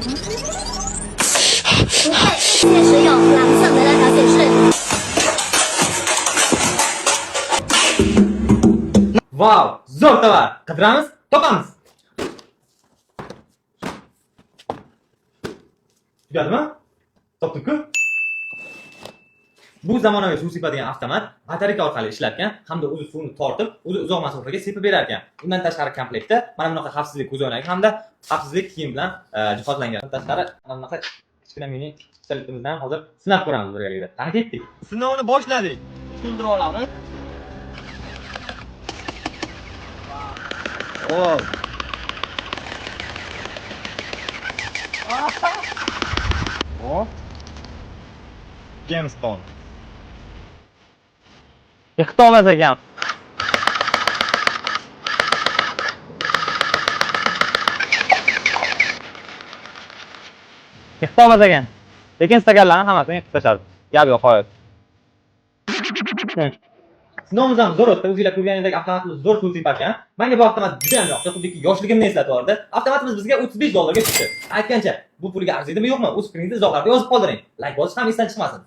不会，确实有蓝色的那条显示。 Vau, zo'r tovar. Qidiramiz, topamiz. Tugadimi? Topdik-ku. Bu zamonaviy suv sepadigan avtomat batareyka orqali ishlar ekan hamda o'zi suvni tortib, o'zi uzoq masofaga sepib berar ekan. Undan tashqari komplektda mana bunaqa xavfsizlik ko'zoynagi hamda xavfsizlik kiyim bilan jihozlangan. Undan tashqari mana bunaqa kichkina mini pistoletimizni ham hozir sinab ko'ramiz birgalikda. Qani, ketdik. Sinovni boshladik. To'ldirib olamiz. Wow. O. James Bond. Yiqitolmas ekan. Yiqitolmas ekan. Lekin stakanlarni hammasini yiqitib tashladi. Gap yo'q, qoyil. Sinovimiz ham zo'r o'tdi. O'zinglar ko'rganingizdek, avtomatimiz zo'r suv separ ekan. Menga bu avtomat juda ham yoqdi. Xuddiki yoshligimni eslatib yubordi. Avtomatimiz bizga 35 dollarga tushdi. Aytgancha, bu pulga arzidimi, yo'qmi? O'z fikringizni izohlarda yozib qoldiring. Layk bosish ham esdan chiqmasin.